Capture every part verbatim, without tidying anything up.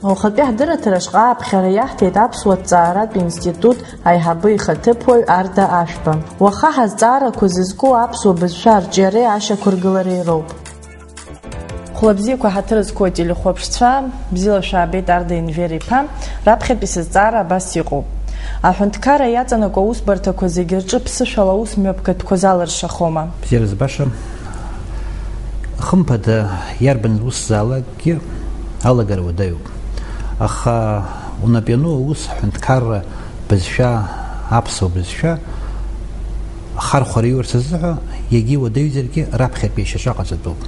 Уахатәи ҳдырраҭара ашҟа аԥхьара иаҳҭеит Аԥсуа ҭҵааратә институт аиҳабы ихаҭыԥуаҩ Арда Ашәба. Уаха ҳазҵаарақәа зызку аԥсуа бызшәа арҿиареи ашьақәыргылареи роуп. Хәлабзиақәа ҳаҭыр зқәу ателехәаԥшцәа, бзиала шәаабеит, Арда Енвер-иԥа. Раԥхьатәи сызҵаара абас иҟоуп. Аҳәынҭқарра иаҵанакуа аусбарҭақәа зегьы рҿы ԥсышәала аус мҩаԥгатәқәа залыршахома? Бзиара збаша. Хымԥада, иарбан усзаалакгьы алагара уадаҩуп. Аха унап иану аус ҳҳәынҭқарра бызшәа, аԥсуа бызшәа ахархәара иоурц азыҳәа, иагьа иуадаҩзаргьы раԥхьатәи ашьаҿа ҟаҵатәуп.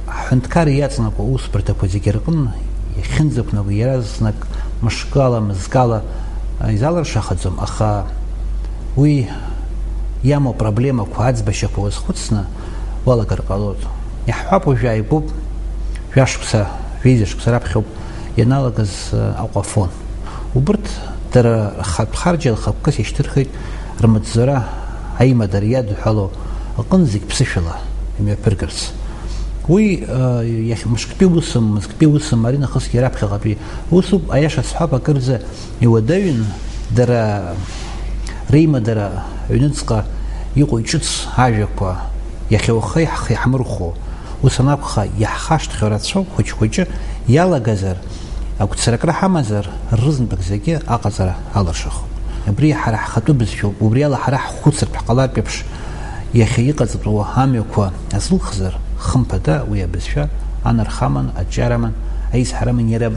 Ҳҳәынҭқарра иаҵанакуа аусбарҭақәа зегьы рҟны иахьынӡақәнаго иаразнак мышкала, мызкала изалыршахаӡом, аха уи иамоу апроблемақәа, аӡбашьақәа уазхәыцны уалагар ҟалоит. Иаҳҳәап, уажә ааигәоуп, жәашықәса, жәеиза шықәса раԥхьоуп ианалагаз, э, Аҟәафон. Убырҭ дара рхатә харџьал хықәкыс ишьҭырхит, рмыӡәӡәара аимадара иадҳәалоу аҟын зегь ԥсышәала имҩаԥыргарц. Уи, э, иахь мышктәи усым, мызктәи усым, ари нахысгьы раԥхьаҟатәи усуп, аиаша сҳәап, акырӡа иуадаҩын, дара реимадара аҩныҵҟа иҟоу иҿыц ажәақәа, иахьа уахеи ҳхы иаҳмырхәо, ус анакәха, иаҳхашҭхьоу рацәоуп, хәыҷ-хәыҷы иалагазар, агәцаракра ҳамазар, рызнапык зегьы аҟаҵара алыршахоит. Абри ҳара ҳхатәы бызшәоуп, убри ала ҳара ҳхәыцыртә ҳҟалартә еиԥш, иахьа иҟаҵатәу амҩақәа азылхзар, хымԥада, уи абызшәа анарха аман, аҿиара аман, аизҳара аман, иара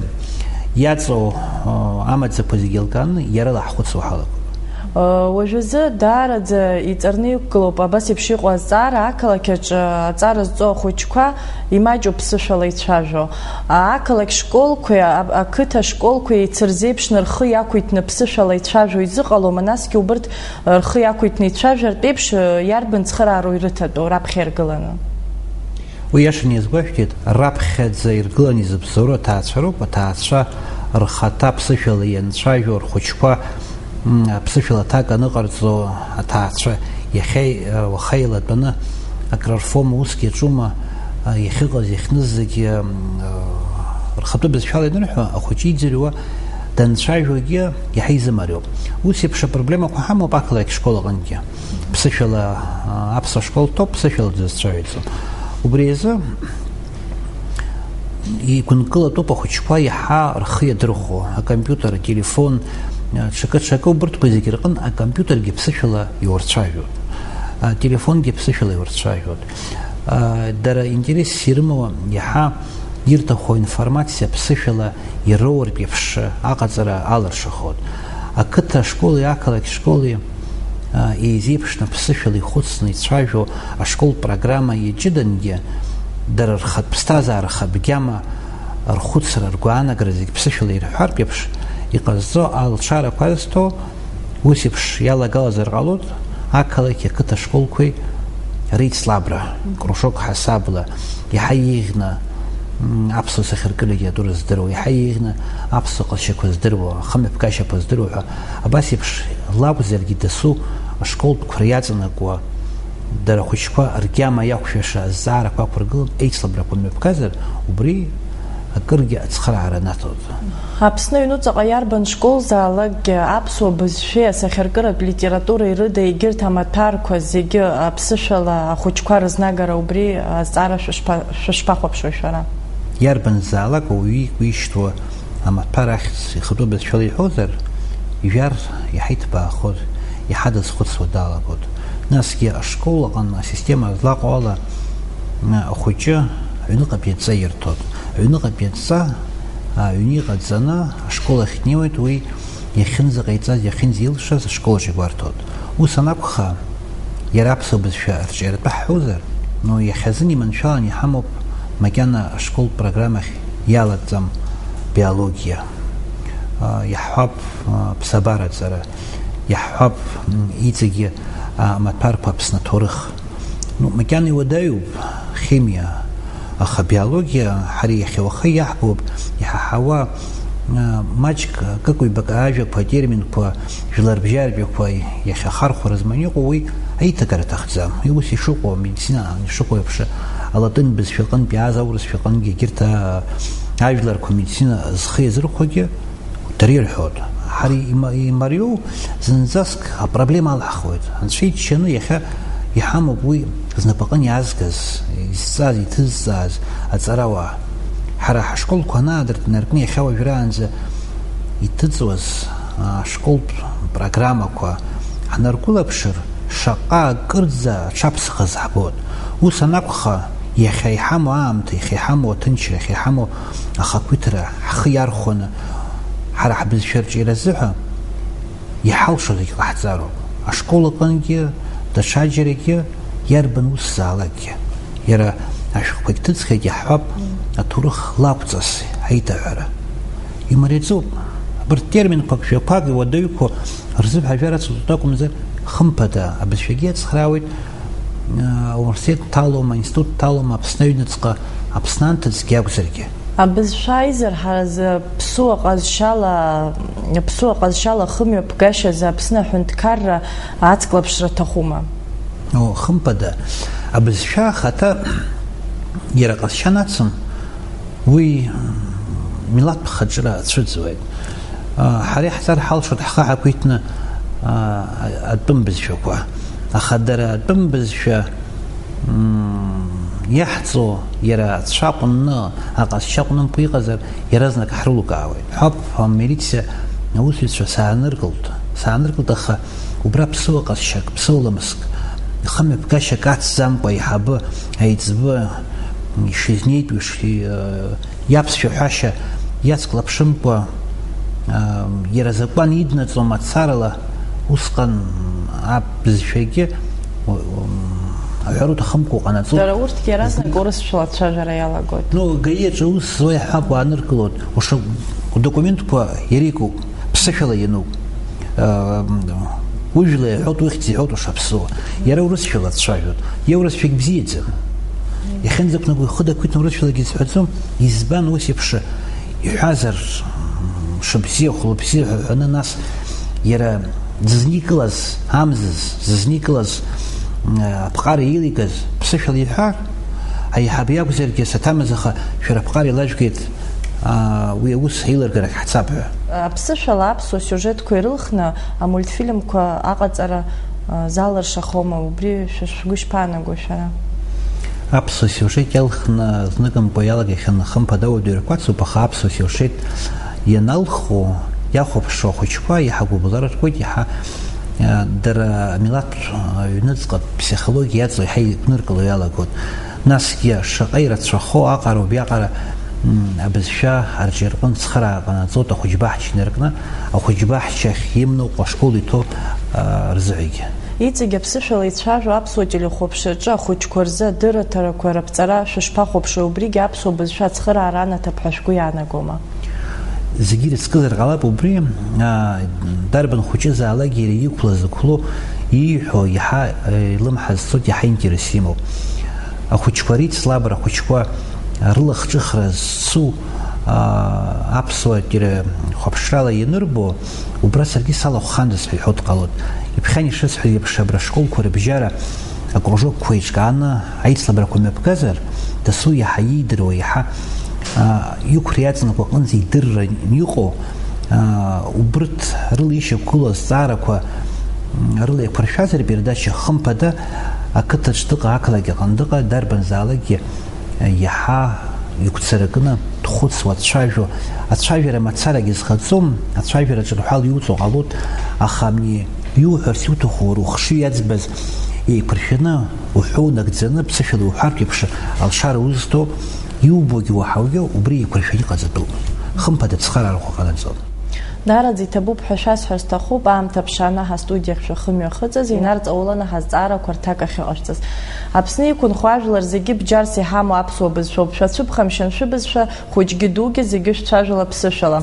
иаҵоу, о, амаӡақәа зегьы еилкааны, иара ала ҳхәыцуа ҳалагоит. Уажәазы даараӡа иҵарны иқәгылоуп абас еиԥш иҟоу азҵаара, ақалақь аҿы аҵара зҵо ахәыҷқәа имаҷуп ԥсышәала ицәажәо. Ақалақь школқәеи, а-, ақыҭа школқәеи еицырзеиԥшны рхы иақәиҭны ԥсышәала ицәажәо изыҟалома, насгьы убырҭ рхы иақәиҭны ицәажәартә еиԥш, иарбан цхыраароу ирыҭатәу раԥхьа иргыланы? Уи иашаны иазгәашәҭеит, раԥхьаӡа иргыланы изыбзоуроу аҭаацәа роуп, аҭаацәа рхаҭа ԥсышәала ианцәажәо, рхәыҷқәа, м, ԥсышәала аҭак аныҟарҵо аҭаацәа иахьа, уаха еилатәаны акрырфома, усгьы аҿума, иахьыҟаз, иахьныз зегьы, м, рхатәы бызшәала ианырҳәо, ахәыҷы иӡырҩуа данцәажәогьы иаҳа изымариоуп. Ус еиԥш апроблемақәа ҳамоуп ақалақь школ аҟынгьы. Ԥсышәала, а, аԥсуа школ ҭоуп, ԥсышәала дызцәажәаӡом. Убри азы игәынкылатәуп ахәыҷқәа иаҳа рхы иадырхәо, акомпиутер, ателефон, а, ҽакы-ҽакы, убырҭқәа зегьы рҟын акомпиутергьы ԥсышәала иурцәажәоит, ателефонгьы ԥсышәала иурцәажәоит. А, дара интересс ирымоу иаҳа ирҭаху аинформациа ԥсышәала ироуртә еиԥш аҟаҵара алыршахоит. Ақыҭа школи ақалақь школи, а, еизеиԥшны ԥсышәала ихәыцны ицәажәо ашколтә программа иаҷыдангьы, дара рхатә ԥсҭазаара, рхатә гьама, рхәыцра, ргәаанагара зегь ԥсышәала ирҳәартә еиԥш иҟазҵо алшарақәа азҭо, ус еиԥш иалагалазар ҟалоит ақалақь, ақыҭа школқәеи реицлабра, кружок ҳасабла, иаҳа еиӷьны, м, аԥсуа сахьаркыра литература здыруа, иаҳа еиӷьны аԥсуа ҟазшьақәа здыруа, ахымҩаԥгашьақәа здыруа ҳәа, абас еиԥш лакәзаргьы дасу ашколтәқәа иаҵанакуа, дара ахәыҷқәа ргьама иақәшәаша азҵаарақәа ақәыргылан, еицлабрақәа мҩаԥгазар, убри акыргьы ацхыраара анаҭоит. Аԥсны аҩнуҵаҟа иарбан школзаалакгьы аԥсуа бызшәеи асахьаркыратә литературеи рыда егьырҭ амаҭәарқәа зегьы аԥсышәала ахәыҷқәа рызнагара, убри азҵаара шәышԥа-, шәышԥахәаԥшуеи шәара? Иарбанзаалак ауаҩы игәы ишҭоу амаҭәар ахьӡ ихатәы бызшәала иҳәозар, ижәар иаҳа иҭбаахоит, иаҳа дазхәыцуа далагоит. Насгьы ашкол аҟны асистема злаҟоу ала, м, ахәыҷы аҩныҟатәи адҵа ирҭоит. Аҩныҟатәи адҵа, а, аҩны иҟаҵаны ашкол ахь днеиуеит, уи иахьынӡаҟаиҵаз, иахьынӡаилшаз ашкол аҿы игәарҭоит. Ус анакәха, иара аԥсуа бызшәа арҿиаратәы ҳҳәозар, но иахьазын иманшәалан иҳамоуп макьана ашколтә программахь иалатәӡам биологиа. А, иаҳҳәап, а, ԥсабараҵара, иаҳҳәап, м, иҵегьы, а, амаҭәарқәа Аԥсны аҭоурых. Ну, макьана иуадаҩуп химиа, аха биологиа ҳара иахьа уаха иаҳбоуп, иҳаҳауа, а, маҷк акык-ҩбак ажәақәа, атерминқәа, жәларбжьаратәиқәа иахьахархәара зманы иҟоу уи аиҭагара аҭахӡам. Уи ус ишыҟоу, амедицина ишыҟоу еиԥш, алатин бызшәа аҟынтә иааз аурысшәа аҟынгьы егьырҭ, а, Ажәларқәа медицина зхы иазырхәогьы дара ирҳәоит. Ҳара има-, имариоу зынӡаск апроблема алаҳхуеит. Анцәа иччаны иахьа иҳамоуп уи знапаҟны иаазгаз, изҵаз, иҭызҵааз аҵарауаа. Ҳара ҳашколқәа анаадырт-, наркны иахьа уажәраанӡа иҭыҵуаз, а, ашколтә программақәа ҳнаргәылаԥшыр, шаҟа акырӡа аҽаԥсахаз ҳбоит. Ус анакәха, иахьа иҳамоу аамҭа, иахьа иҳамоу аҭынчра, иахьа иҳамоу ахақәиҭра ҳхы иархәаны, ҳара ҳбызшәа арҿиаразы ҳәа иҳалшо зегь ҟаҳҵароуп. Ашкол аҟынгьы, даҽаџьарагьы иарбан усзаалакгьы. Иара ашәҟәқәагь ҭыҵхьагьы ҳҳәап, аҭоурых лакәҵас аиҭаҳәара. Имариаӡоуп. Абарҭ терминқәак, жәақәак иуадаҩқәоу рзыҳәа ажәа рацәҵатәы акәымзар, хымԥада, абызшәагьы иацхраауеит, а, университет дҭалома, аинститут дҭалома, Аԥсны аҩныҵҟа, Аԥсны анҭыҵгьы акәзаргьы. Абызшәа аизар ҳара зы ԥсуа ҟазшьала, ԥсуа ҟазшьала хымҩаԥгашьазы Аԥсны аҳәынҭқарра ацклаԥшра аҭахума? О, хымԥада, абызшәа ахаҭа иара ҟазшьа анацым, уи, м, милаҭтә хаҿра ацәыӡуеит. А, ҳара иаҳҵар ҳалшоит ҳхы ҳақәиҭны, а, атәым бызшәақәа. Аха дара атәым бызшәа, м, иаҳҵо, иара ацәа ҟәынны, аҟазшьа ҟәнымпы иҟазар, иаразнак ҳрылукаауеит. Ҳәап, амилициа аусзуҩцәа сааныркылт, сааныркылт, аха убра ԥсыуа ҟазшьак, ԥсыуа ламыск, хымҩаԥгашьак ацӡамкәа аиҳабы, аиҵбы, ишизнеитәу, иши-, иаԥсшәа ҳәашьа иацклаԥшымкәа, иара азакәан иднаҵо мацарала, усҟан абызшәагьы, аҳәара уҭахымкәа уҟанаҵоит. Дара урҭгьы иаразнак урысшәала ацәажәара иалагоит. Ну, ГАИ аҿы аус зуа иаҳҳәап, уааныркылоит, уша-, удокументқәа иара икуп, ԥсышәала иануп. Ужәла иҳәоит, ухьӡ иҳәоит ушаԥсыуа. Иара урысшәала дцәажәоит. Иара урысшәагь бзиаӡам. Иахьынӡақәнаго ихы дақәиҭны урысшәалагьы изҳәаӡом. Избан ус еиԥш иҳәазар, мшыбзиа, хәлыбзиа ҳәа ҳәаны, нас иара дызникылаз, амзыз, зызникылаз, м, аԥҟара илигаз, ԥсышәала иҳәар, аиҳабы иакәзаргьы саҭамыз, аха шәара аԥҟара илажәгеит, аа, уи аус аилыргарахь ҳцап ҳәа. Аԥсышәала аԥсуа сиужетқәа ирылхны амультфильмқәа аҟаҵара, аа, залыршахома, убри шәа-, шәгәы ишԥаанаго шәара? Аԥсуа сиужет иалхны зныкымкәа иалагахьан, хымԥада, ауадаҩрақәа ацуп, аха аԥсуа сиужет ианалху, иахәаԥшуа ахәыҷқәа иаҳа гәыбылра рҭоит, иаҳа, э, дара амилаҭ, э, ҩныҵҟа ԥсихологиа иаҵоу иаҳа игәныркыло иалагоит. Насгьы шаҟа ирацәахо аҟара убриаҟара, м, абызшәа арҿиаратә цхыраара ҟанаҵоит ахәыҷбаҳча инаркны, ахәыҷбаҳчахь имоу ашкол иҭоу, э, рзыҳәагьы. Иҵегь аԥсышәала ицәажәо аԥсуа телехәаԥшраҿы ахәыҷқәа рзы адырраҭарақәа раԥҵара шәышԥахәаԥшуеи, убригьы аԥсуа бызшәа ацхыраара анаҭап ҳәа шәгәы иаанагома? Зегьы ирыцкызар ҟалап убри, аа, дарбан хәыҷызаалакгьы иара иқәла зықәло, ииҳәо иаҳа, э, илымҳа зцоит, иаҳа интерес имоуп. Ахәыҷқәа реицлабра, ахәыҷқәа рылахҿыхра зцу, аа, аԥсуа телехәаԥшрала ианырбо, убра саргьы салахәхандаз ҳәа иҳәо дҟалоит. Иԥхьан ишысҳәаз еиԥш, абра ашколқәа рыбжьара акружокқәа еиҿкааны аицлабрақәа мҩаԥгазар, дасу иаҳа иидыруа, иаҳа, аа, иқәра иаҵанакуа аҟынӡа идырра иҟоу, аа, убырҭ рыла ишьақәгылоу азҵаарақәа, м, рыла иақәыршәазар, передача хымԥада, ақыҭаҿ дыҟа, ақалақь аҟны дыҟа, дарбанзаалакгьы иаҳа игәцаракны дхәыцуа, дцәажәо, ацәажәара мацарагьы зхаҵом, ацәажәара ҿырҳәала иуҵо ҟалоит, аха абни иуҳәарц иуҭаху уара ухшыҩ иаӡбаз еиқәыршәаны уҳәоу нагӡаны, ԥсышәала иуҳәартә еиԥш алшара узҭо, иубогьы уаҳаугьы убри еиқәыршәаны иҟаҵатәуп. Хымԥада ацхыраара ҟанаҵон. Даараӡа иҭабуп ҳәа шәасҳәар сҭахуп, аамҭа ԥшааны ҳастудиахь шәахымҩахыҵыз, инарҵауланы ҳазҵаарақәа рҭак ахьыҟашәҵаз. Аԥсны иқәынхо ажәлар зегьы бџьарс иҳамоу аԥсуа бызшәоуп, шәацәыԥхамшьан шәыбызшәа, хәыҷгьы дугьы зегьы шәцәажәала ԥсышәала.